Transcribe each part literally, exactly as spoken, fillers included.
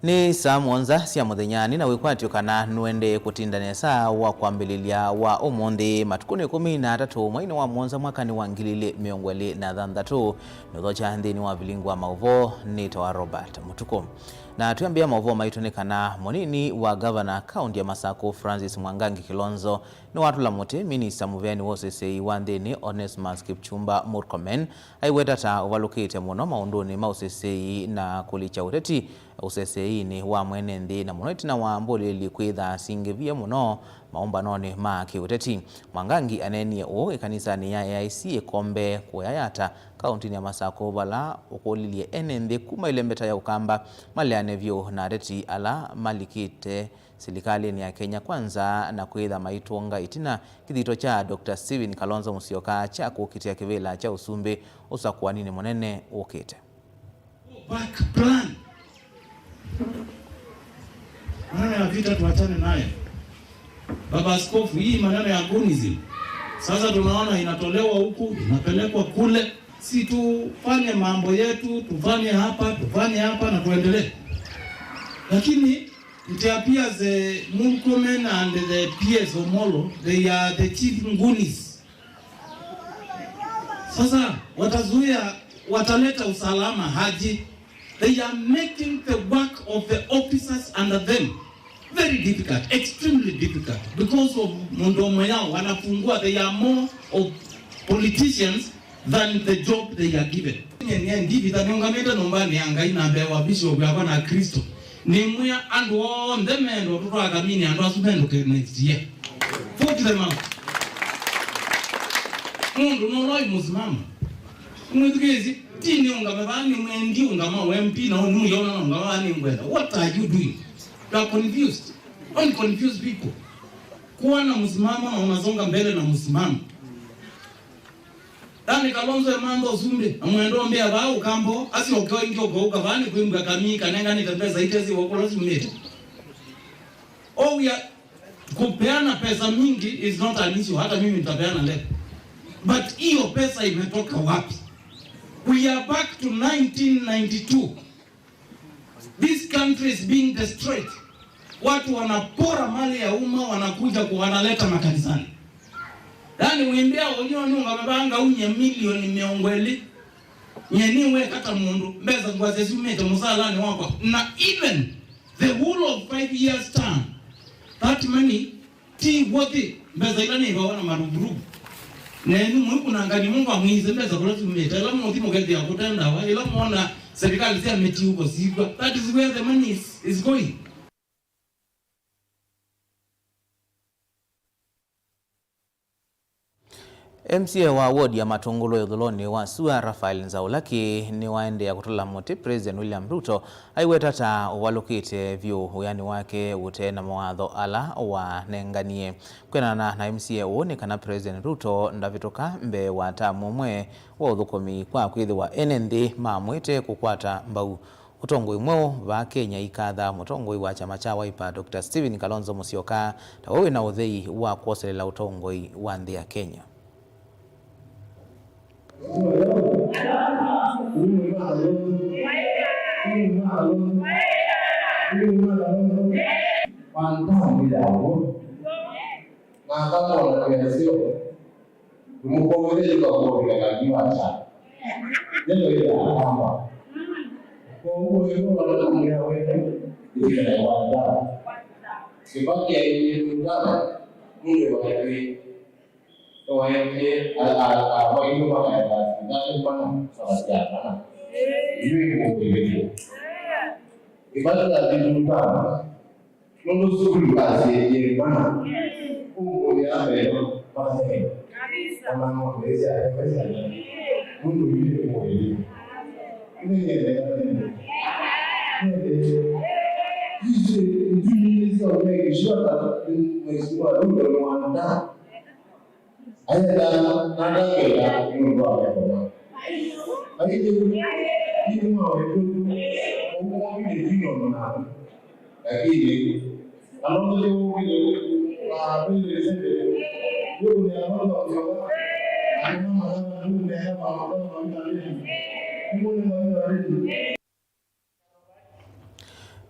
Nĩ saa mũonza sya mũthenya, nĩ na wĩkwatyo kana nũendee kũtinda nesa wa kwambĩlĩlya wa ũmũnthĩ, matukũnĩ ĩkũmi na atatũ mweinĩ wa mũonza mwakanĩ wa ngili ilĩ mĩongo ĩlĩ na thanthatũ. Nũthokya nthĩnĩ wa vilingi wa maũvoo, nĩtawa Robert Mũtukũ. Na twĩambĩa maũvoo maitũ nĩ kana mũnini wa gavana kaunti ya Masakũ Francis Mwangangi Kilonzo nĩwatũla mũtĩ minista mũveani wa ũseseĩ wa nthĩnĩ Onesmus Kipchumba Murkomen aiweta ta ũvalũkĩte mũno maũndũnĩ ma ũseseĩ na kũlikya ũteti ũseseĩnĩ wa mwene nthĩ, na mũno ĩtina wa mbũlĩlĩ kwĩtha singĩvie mũno maũmbanonĩ ma kĩũteti. Mwangangi aneenie ũũ ĩkanisanĩ ya A I C ĩkombe kũya Yatta, kauntinĩ ya Masakũ, vala ũkũlilye ene nthĩ kuma ĩlembeta ya Ũkamba maleane vyũ na ateti ala malikĩte silikalĩnĩ ya Kenya Kwanza na kwĩtha maitũnga ĩtina kĩthito kya Doctor Stephen Kalonzo Musyoka kya kũkitĩa kĩvĩla kya ũsumbĩ ũsakũaninĩ mũnene ũkĩte. Back plan. Maneno ya vita tuachane nayo. Baba Askofu, hii maneno ya gunism, sasa tunaona inatolewa huku, inapelekwa kule. Si tufanye mambo yetu, tufanye hapa, tufanye hapa na tuendelee. Lakini it appears, eh, Murkomen and the P S Omolo, they are the chief gunis. Sasa watazuia, wataleta usalama aje? They are making the work of the officers under them very difficult, extremely difficult, because of mũndũ ũmwe yao wanafungua, they are more of politicians than the job they are given. Nye, nye, ndivita nĩũngamĩte nyũmbanĩ ya Ngai na mbee wa bishop yakwa na Kristo. Nĩmwĩa andũ onthe mendwa tũtwakamini andũ asu mendũke next year. Vote them out. Mũndũ nũloi mũsimamo. Mwĩthukĩĩsye, ti nĩũngame vaa nĩ mwendi ũngama wa M P na nĩmũyona na ũngama vaa nĩ ngwenda. What are you doing? You are confused. Don't confuse people. Kuwa na msimamo na unasonga mbele na msimamo. Yaani Kalonzo emantha ũsumbĩ, na mwendo mbĩa vaa ũkambo, asyoke o ĩngĩ ũkaũka vaa nĩ kwĩmbwa kamii kanenganĩte mbesa itesi wa kũla syumĩte. Oh, we are, kupeana pesa mingi is not an issue, hata mimi nitapeana leo. But hiyo pesa imetoka wapi? We are back to nineteen ninety-two. This country is being destroyed. Watu wanapora mali ya umma, wanakuja ku-, wanaleta makanisani. Yaani, wĩmbĩa ũnyoni ũngamavanga unye milioni mĩongo ĩlĩ. Nye nĩweka ta mũndũ, mbesa ngwasya syumĩte mũsalanĩ wakwa. Na even the whole of five years term, that money ti worthy mbesa ila nĩvawa na maruvuruvu. Nenyu mwĩkunangani mũndũ amwĩsĩ mbesa kũla syumĩte, ĩla mũthi mũkethĩa kũte ndawa, ĩla mwona serikali sya mĩtiũko syĩkw'a. That is where the money is, is going. M C A wa ward ya Matũngũlũ ĩthũlũnĩ wa sua, Raphael Nzaulaki, nĩwaendeea kũtũla mũtĩ President William Ruto aiweta ta ũvalũkĩte vyũ wĩanĩ wake ũte na mawatho ala wanenganie. Kwĩanana na M C A ũũ nĩ kana President Ruto ndavĩtũka mbee wa tamu ũmwe wa ũthũkũmi kwa kwĩthĩwa ene nthĩ mamwĩte kũkwata mbau ũtongoi mweũ vaa Kenya, ikatha mũtongoi wa kyama kya Wiper, Doctor Stephen Kalonzo Musyoka, ta we wĩna ũthei wa kwoselela ũtongoi wa nthĩ ya Kenya. Nũmũkomete yu akũvika kaki wa kya. Nĩtũĩle akamba. Kwoou ĩvo vala tũmwĩa wene, ĩtĩkĩla ĩwanda. Kĩvaki aĩlĩte ũtana, nũndũ waĩlĩ, nĩwaĩlĩte a, a, a, maitũ makaenda asivitalĩ mana, sana sya kana. Yu ĩkũvĩvĩtye. Kĩvaki aĩlĩte ũtana, nũndũ sukulu kasyaie mana, ũngũya melo maseke. Ona ng'ombe sya mesa nũndũ yu nĩ mũĩlĩ. Nĩnyendete nene. Nĩendete. Isu ndumi nĩsyaũmekĩshiwa na Mheshimiwa Ruto nĩwandaa. Ayenda na ndangenda nũndũ wa meko ma. Aitye, ĩĩ mwawetu, ũmũmine kino mũnana. Lakini, alonzo nĩ ũkĩte, wa mbele sebe, yũkũnea alonzo ũsyoka, na nĩ mama na ndugu nĩ mama, mama, mama, mama, mama.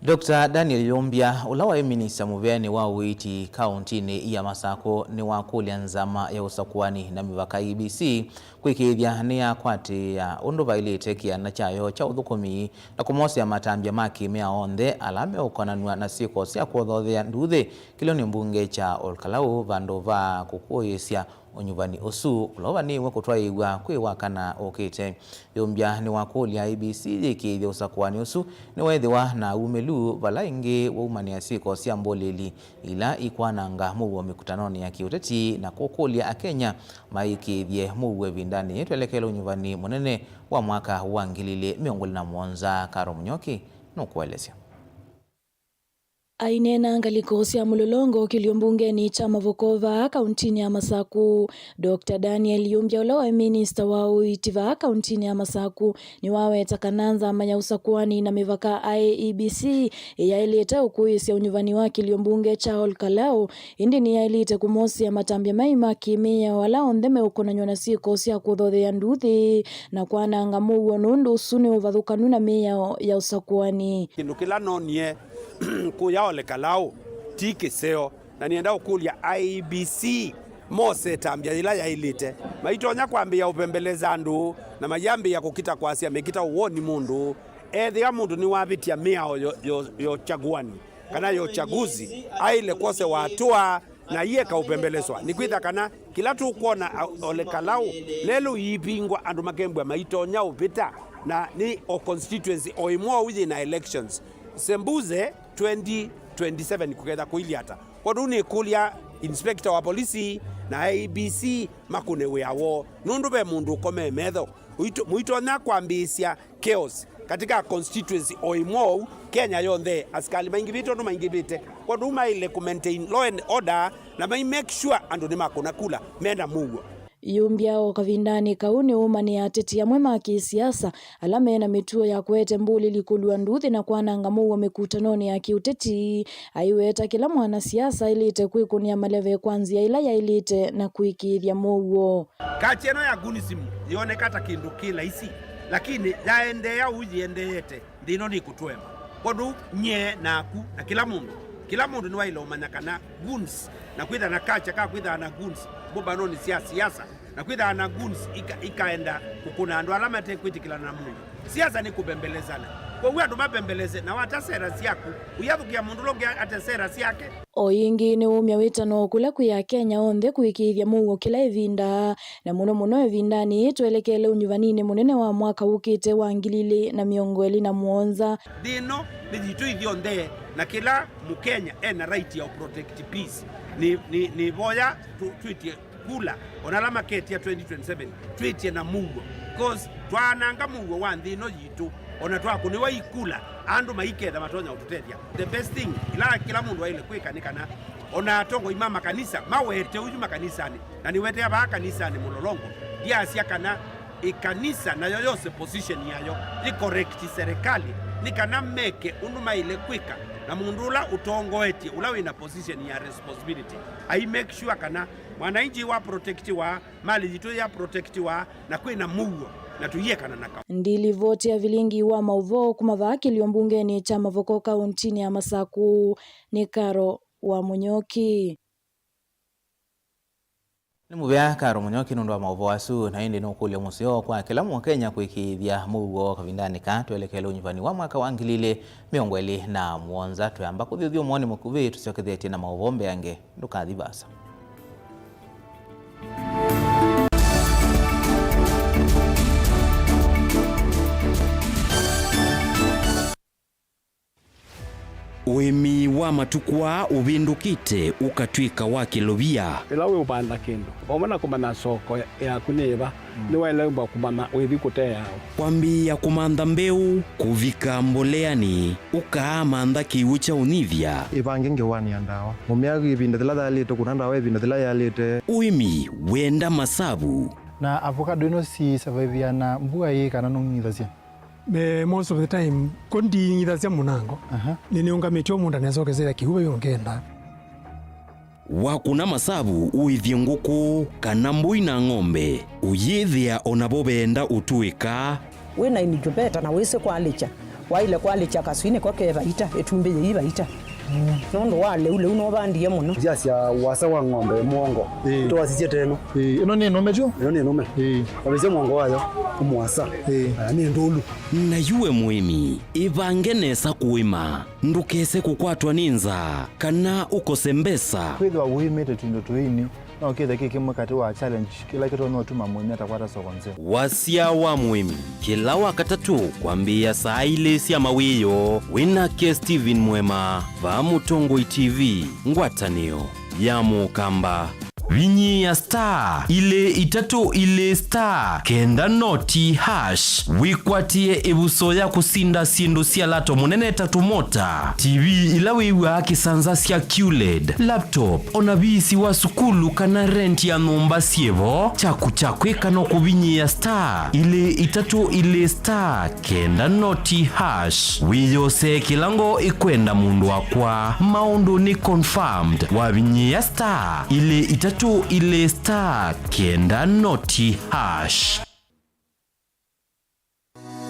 Doctor Daniel Yumbya, ũla waĩ minista mũvĩanĩ wa ũiiti kaũntinĩ ya Masakũ, nĩwakũlya nzama ya ũsakũani na mĩvaka, E B C, kwĩkĩĩthya nĩyakwatĩĩa ũndũ vaĩlĩte kĩana kyayo kya ũthũkũmi na kũmosea matambya ma kĩmĩao onthe ala meũkonanw'a na syĩko sya kũthothea nduuthĩ kĩlĩonĩ mbunge kya Olkalau vandũ va kũkũĩĩsya ũnyuvani ũsu ũla ũvanĩĩwe kũtwaĩĩw'a kwĩ Wakana ũkĩte. Yumbya nĩwakũlya E B C yĩkĩĩthye ũsakũani ũsu nĩweethĩwa na aumĩlu, vala ĩngĩ waumanĩa syĩko sya mbũlĩli ila ikwananga mũuo mĩkutanonĩ ya kĩũteti, na kũkũlya Akenya mayĩkĩĩthye mũuo ĩvindanĩ yĩĩ twelekele ũnyuvani mũnene wa mwaka wa ngili ilĩ mĩongo ĩlĩ na mũonza. Karo Mũnyoki nũkũelesya. Aineena ngalĩko sya mũlolongo kĩlio mbungenĩ kya Mavoko vaa kauntinĩ ya Masakũ, Doctor Daniel Yumbya, ũla waĩ minista wa ũiiti vaa kauntinĩ ya Masakũ, nĩwaweta kana nzama ya ũsakũani na mĩvaka, I E B C, ĩyaĩlĩte ũkũĩĩsya ũnyuvani wa kĩlio mbunge kya Olkalau, ĩndĩ nĩyaĩlĩte kũmosea matambya mai ma kĩmĩao ala onthe meũkonanw'a na syĩko sya kũthothea nduuthĩ na kwananga mũuo, nũndũ ũsu nĩ ũvathũkanu na mĩao ya ũsakũani. Kĩndũ kĩla noonie kũya Olkalau ti kĩseo, na nĩenda ũkũlya I E B C mose ĩtambya yĩla yaĩlĩte. Maitonya kwambĩĩa ũpembeleza andũ na mayambĩĩa kũkita kwasya mekita ũwoni mũndũ. Ethĩwa mũndũ nĩwavĩtya mĩao yo, yo, yo chaguani kana yo chaguzi, aĩle kwosewa atũa na ieka ũpembeleswa. Nĩkwĩtha kana kĩla tũkwona a-, Olkalau, lelũ iivingwa, andũ makembwa maitonya ũvĩta, na nĩ o constituency o ĩmwe ũu yĩ na elections. Sembuse twenty twenty-seven kũketha kũilyĩ ata? Kwondũ nĩkũlya inspector wa polisi na I E B C makũne wĩa woo, nũndũ ve mũndũ ũkomee metho. Ũito-, mũitonya kwambĩĩsya chaos katika constituency o ĩmwe ũu, Kenya yonthe, asikalĩ maingĩvĩte ũndũ maingĩvĩte. Kwondũ maĩle kũ maintain law and order na mai make sure andũ nĩmakũna kula mena mũuo. Yumbya o kavindanĩ kau nĩwũmanĩa ateti amwe ma kĩsiasa ala mena mĩtuo ya kũete mbũlĩli, kũlua nduuthĩ na kwananga mũuo mĩkutanonĩ ya kĩũteti. Aiweta kĩla mwanasiasa aĩlĩte kwĩkũnĩa maleve kwa nzĩa ĩla yaĩlĩte na kũĩkĩĩthya mũuo. Culture ĩno ya goonism yoneka ta kĩndũ kĩ laisi, lakini yaendeea ũu yĩendeete, nthĩ ĩno nĩkũtũema. Kwondũ nyie naku na kĩla mũndũ, kĩla mũndũ nĩwaĩle ũmanya kana goons, na kwĩtha na culture ka kwĩthaa na goons mbũmbanonĩ sya siasa, na kwĩthaa na goons ika-, ikaenda kũkũna andũ ala matekwĩtĩkĩlana na mũndũ. Siasa nĩ kũbembelezana. Kwoou andũ mabembeleze, na wata sera syaku, ũyathũkĩa mũndũ ũla ũngĩ ate sera syake. O ĩngĩ nĩwumya wĩtano kũla kwĩ Akenya onthe kũĩkĩĩthya mũuo kĩla ĩvinda, na mũno mũno ĩvindanĩ yĩĩ twelekele ũnyuvaninĩ mũnene wa mwaka ũkĩte wa ngili ilĩ na mĩongo ĩlĩ na mũonza. Nthĩ ĩno nĩ yitũ ithyonthe, na kĩla Mũkenya ena right ya protect peace. Nĩ, nĩ, nĩvoya tũ-, twĩtye kula, ona ala maketya twenty twenty-seven, twĩtye na mũuo, 'cause twaananga mũuo wa nthĩ ĩno yitũ, ona twakũnĩwa ikula, andũ maiketha matonya ũtũtethya. The best thing ila kĩla mũndũ aĩle kwĩka nĩ kana ona atongoi ma makanisa mawete ũyu makanisanĩ, na nĩwetea vaa kanisanĩ Mũlolongo, ndyasya kana ĩkanisa nayo yose position yayo yĩ correct serikali, nĩ kana meke ũndũ maĩle kwĩka, na mũndũ ũla ũtongoetye, ũla wĩna position ya responsibility, ai make sure kana mwananchi wa protectiwa, mali yitũ ya protectiwa, na kwĩna mũuo, na tũiekana na ka. Ndilivoti ya vilingi wa maũvoo kuma vaa kĩlio mbungenĩ kya Mavoko kauntinĩ ya Masakũ nĩ Karo wa Mũnyoki. Nĩ mũvea Karo Mũnyoki nũndũ wa maũvoo asu, na ĩndĩ nũkũlya mũseo kwa kĩla Mũkenya kwĩkĩĩthya mũuo kavindanĩ kaa twelekele ũnyuvani wa mwaka wa ngili ilĩ mĩongo ĩlĩ na mũonza. Twĩamba kũthi ũthyũmũonĩ mũkuvĩ, tũsyokethetye na maũvoo mbeange. Ndũkathi vaasa. Ũĩmi wa matukũ aa ũvĩndũkĩte ũkatw'ĩka wa kĩlovia. Ĩla wĩũvanda kĩndũ, vamwe na kũmanya soko yaku nĩ yĩva, nĩwaĩle kũmanya ũithi kũteawa. Kwambĩĩa kũmantha mbeũ, kũvika mboleanĩ, ũkaamantha kĩw'ũ kya ũnyivya. Ĩvange ngewanĩa ndawa. Mũmea ĩvinda yĩla yaĩlĩte, kũna ndawa ĩvinda yĩla yaĩlĩte. Ũĩmi wenda masavu. Na avocado ĩno si survive na mbua ĩĩ kana nũng'ithasya? Me, most of the time, ko nding'ithasya mũnango. Aha. Nĩnĩũngamĩtye o mũũnda nesa ũkesethĩa kĩw'ũ vai ũngenda. Wakũna masavu ũĩthye ngũkũ kana mbũi na ng'ombe, ũyĩthĩa o navo veenda ũtũĩka. Wĩ na incubator na wĩsĩ kwalĩkya, Waĩle kwalĩkya kaswinĩ ko ke vaita, ĩtumbĩ yĩi vaita. Nũndũ wa lĩu, lĩu nũvandie mũno. Ndyasya ũasa wa ng'ombe mũongo. Ĩĩ. Twasisye teno. Ĩĩ, ĩno nĩ nũme tyo? Ĩno nĩ nũme. Ĩĩ. Wavĩsya mũongo wayo, ũmũasa. Ĩĩ. Aya nĩ ndũlu. Na yu we mũĩmi, ĩvange nesa kũĩma. Ndũkese kũkwatwa nĩ nzaa, kana ũkose mbesa. Kwĩthĩwa ũĩmĩte tũindo tũini, no kĩthe kĩ kĩmwe katĩ wa challenge kĩla kĩtonya ũtuma mũĩmi atakwata soko nzeo. Wasya wa mũĩmi, kĩla Wakatatũ kwambĩĩa saa ilĩ sya mawĩoo, wĩ nake Steven Mwema, vaa Mũtongoi T V, ngwatanĩo ya Mũkamba. Vinyĩĩa star ilĩ itatũ ilĩ star kenda noti hash, wĩkwatĩe ĩvuso ya kũsinda syĩndũ sya lato mũnene ta tũmota, T V ila wĩw'aa kĩsanza sya Q led, laptop, o na viisi wa sukulu kana rent ya nyũmba syĩ vo. Kyaku kya kwĩka no kũvinyĩĩa star ilĩ itatũ ilĩ star kenda noti hash. Wĩyosee kĩla ngoo ĩkwenda mũndũ wakwa. Maũndũ nĩ confirmed. Wavinyĩĩa star ilĩ itatũ ilĩ star kenda noti hash.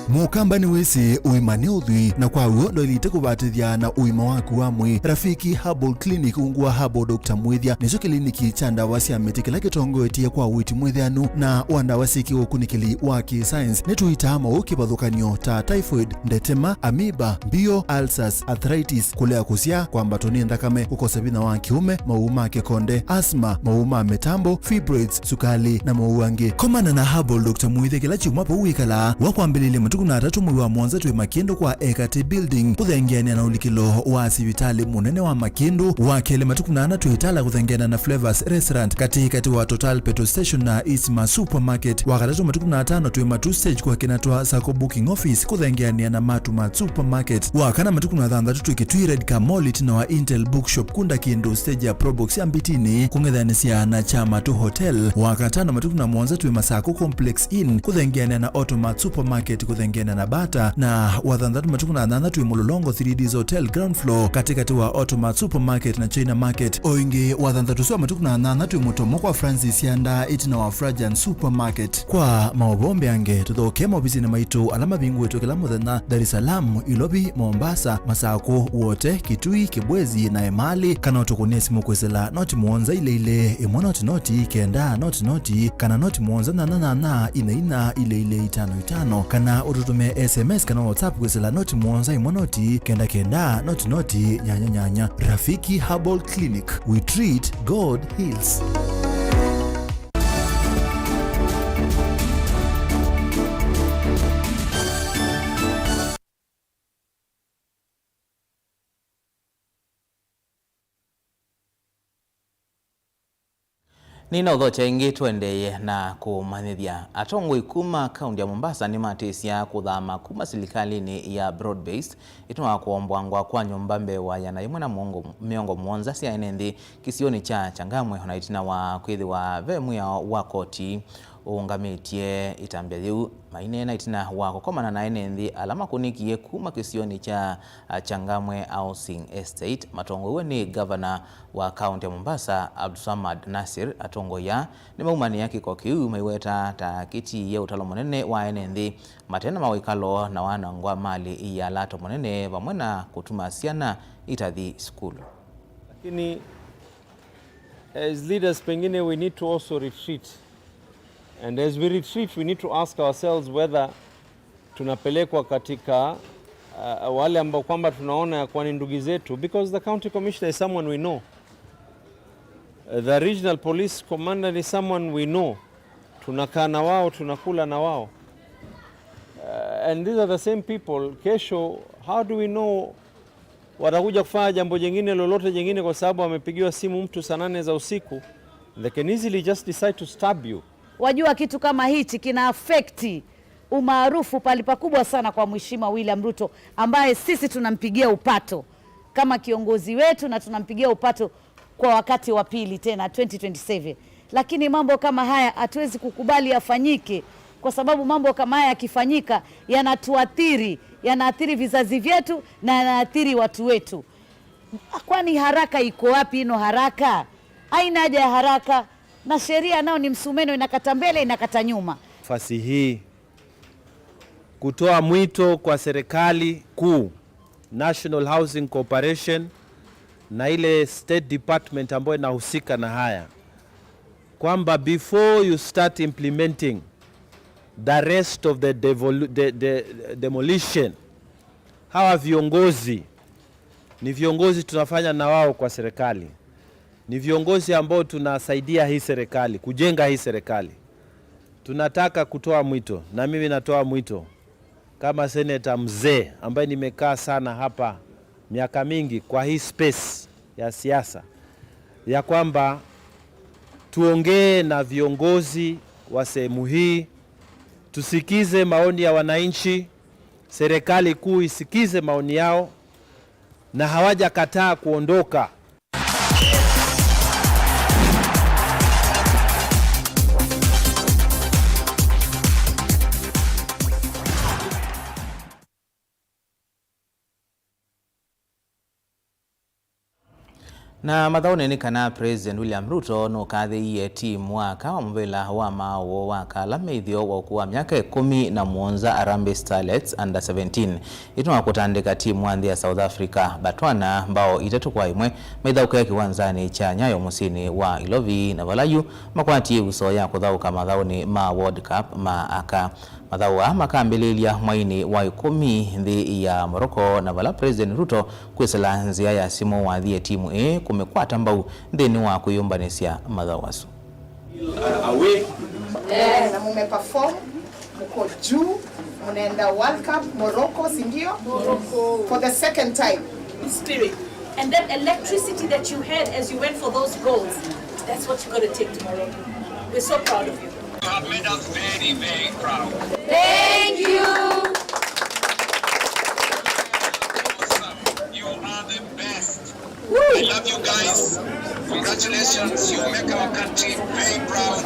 Mũkamba nĩwĩsĩ ũima nĩ ũthwii, na kwa w'o ndwaĩlĩte kũvatĩthya na ũima waku wa mwĩĩ. Rafiki Herbal Clinic ungu wa Herbal Doctor Mwĩthya nĩkyo kĩliniki kya ndawa sya mĩtĩ kĩla kĩtongoetye kwa ũiiti mwĩthĩanu na wa ndawa syĩ kĩũkunĩkĩli wa kĩ-science. Nĩtũitaa maũũ kĩvathũkany'o ta typhoid, ndetema, amoeba, mbio, ulcers, arthritis, kũlea kũsyaa, kwambatwa nĩ nthakame, kũkosa vinya wa kĩũme, maũũ ma kĩkonde, asthma, maũũ ma mĩtambo, fibroids, sukali, na maũũ angĩ. Komana na Herbal Doctor Mwĩthya kĩla kyumwa vau wĩkalaa. Wa kwambĩlĩlya matukũ na atatũ mwei wa mũonza twĩ Makĩndũ kwa Ekatĩ Building, kũthengeanĩa na ũlikĩlo wa sivitalĩ mũnene wa Makĩndũ. Wa kelĩ matukũ na ana twĩ Ĩtala kũthengeana na Flavors Restaurant, katĩ katĩ wa Total Petrol Station na Isma Supermarket. Wa katatũ matukũ na atano twĩ Matu Stage kwa Kinatwa Sacco Booking Office, kũthengeanĩa na Matu Mart Supermarket. Wa kana matukũ na thanthatũ twĩ Kitui Red Car Mall, ĩtina wa Intel Bookshop, kunda kĩndũ stage ya Probox ya Mbitini, kũng'ethanĩsya na Kyamatu Hotel. Wa katano matukũ na mũonza twĩ Masako Complex Inn, kũthengeanĩa na Automat Supermarket, kũthengeanĩa na Bata. Na wa thanthatũ matukũ na nyanya twĩ Mũlolongo three Ds Hotel ground floor, katĩ katĩ wa Automat Supermarket na China Market. O ĩngĩ, wa thanthatũ ũsu wa matukũ na nyanya twĩ Mũtomo kwa Francis Yanda, ĩtina wa Frajan Supermarket. Kwa maũvoo mbeange, tũthokee maovisinĩ maitũ ala mavingũĩtwe kĩla mũthenya Dar es Salaam, Ilovi, Mombasa, Masako, Wote, Kitui, Kibwezi, na Emali, kana ũtũkũnĩe simũ kwĩsĩla noti mũonza ilĩ ilĩ, ĩmwe noti noti, kenda noti noti, kana noti mũonza nyanya nyanya, ina ina, ilĩ ilĩ, itano itano, kana ũtũtũmĩe S M S kana WhatsApp kwĩsĩla noti mũonza ĩmwe noti, kenda kenda, noti noti, nyanya nyanya. Rafiki Herbal Clinic, we treat, God heals. Nĩnaũthokya ĩngĩ tũendeeye na kũmanyĩthya. Atongoi kuma kaunti ya Mombasa nĩmatĩsya kũthama kuma silikalĩnĩ ya broad based ĩtina wa kũombwangwa kwa nyũmba mbee wa ĩana yĩmwe na mĩongo mũonza sya ene nthĩ kĩsionĩ kya Changamwe, ona ĩtina wa kwĩthĩwa ve mwĩao wa koti ũũngamĩtye ĩtambya yĩu. Maineena ĩtina wa kũkomana na ene nthĩ ala makũnĩkie kuma kĩsionĩ kya, a, Changamwe Housing Estate, matongoew'e nĩ ngavana wa kaunti ya Mombasa, Abdulswamad Nasir. Atongoi aa nĩmaumanĩa kĩko kĩu maiweta ta kĩtiie ũtalo mũnene wa ene nthĩ, matena mawĩkalo na wanangwa malĩ ya lato mũnene, vamwe na kũtuma syana itathi sukulu. Lakini as leaders, pengine we need to also retreat. And as we retreat, we need to ask ourselves whether tunapelekwa katika, uh, wale ambao kwamba tunaona ya kuwa ni ndugu zetu, because the county commissioner is someone we know. Uh, the regional police commander is someone we know. Tunakaa na wao, tunakula na wao. Uh, and these are the same people. Kesho, how do we know watakuja kufanya jambo jingine lolote jingine kwa sababu amepigiwa simu mtu saa nane za usiku? They can easily just decide to stab you. Wajua kitu kama hichi kina affect umaarufu pahali pakubwa sana kwa Mheshimiwa William Ruto, ambaye sisi tunampigia upato kama kiongozi wetu na tunampigia upato kwa wakati wa pili tena twenty twenty-seven. Lakini mambo kama haya hatuwezi kukubali yafanyike, kwa sababu mambo kama haya yakifanyika yanatuathiri, yanaathiri vizazi vyetu na yanaathiri watu wetu. Kwani haraka iko wapi? Ino haraka haina haja ya haraka, na sheria nao ni msumeno, inakata mbele, inakata nyuma. Nafasi hii kutoa mwito kwa serikali kuu, National Housing Corporation na ile State Department ambayo inahusika na haya, kwamba before you start implementing the rest of the devolu-, the, the demolition, hawa viongozi ni viongozi tunafanya na wao kwa serikali, ni viongozi ambao tunasaidia hii serikali, kujenga hii serikali. Tunataka kutoa mwito, na mimi natoa mwito kama seneta mzee ambaye nimekaa sana hapa miaka mingi kwa hii space ya siasa, ya kwamba tuongee na viongozi wa sehemu hii, tusikize maoni ya wananchi, serikali kuu isikize maoni yao, na hawajakataa kuondoka. Na mathaũnĩ nĩ kana President William Ruto nũkathĩie timu wa aka wa mũvĩla wa maaũ wa Kaala Meithyo wa ũkũũ wa myaka ĩkũmi na mũonza, Harambee Starlets under seventeen, ĩtũ wa kũtandĩka timu wa nthĩ ya South Africa, Botswana, mbao itatũ kwa ĩmwe, maithaũkĩa kĩwanzanĩ kya Nyayo mũsyĩnĩ wa Ilovi, na vala yu makwatie ĩvuso ya kũthaũka mathaũnĩ ma World Cup ma aka. Mathaũ aa makambĩlĩĩlya mwainĩ wa ĩkũmi nthĩ ya Morocco, na vala President Ruto kwĩsĩla nzĩa ya simũ wathie timu ĩĩ kũmĩkwata mbau nthĩnĩ wa kwĩyũmbanĩsya mathaũ asu. Are away. Eh, na mumeperform, mko juu, mnaenda World Cup Morocco, si ndio? For the second time. Spirit and that electricity that you had as you went for those goals, that's what you got to take to Morocco. We're so proud of you. You have made us very, very proud. Thank you. Awesome. You are the best. I love you guys. Congratulations. You make our country very proud.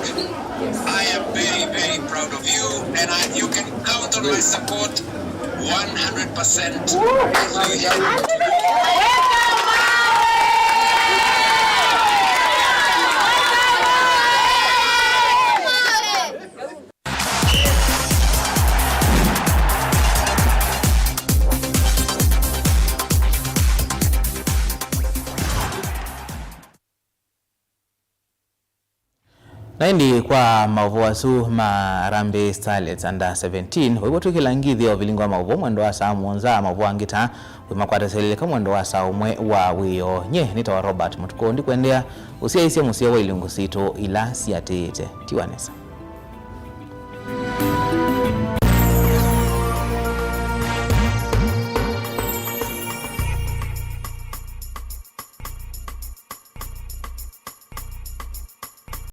I am very, very proud of you, and I, you can count on my support one hundred percent. Na ĩndĩ kwa maũvoo asu ma Harambee Starlets under seventeen, vaĩvo twĩkĩla ngĩthĩ ya ũvilingi wa maũvoo mwendo wa saa mũonza, maũvoo angĩ ta wĩmakwatasya lĩlĩka mwendo wa saa ũmwe wa wĩoo. Nye nĩtawa Robert Mũtukũ, ndikwendeea ũsyaĩĩsye mũseo wa ilungu sitũ ila siatĩĩte. Tiwa nesa.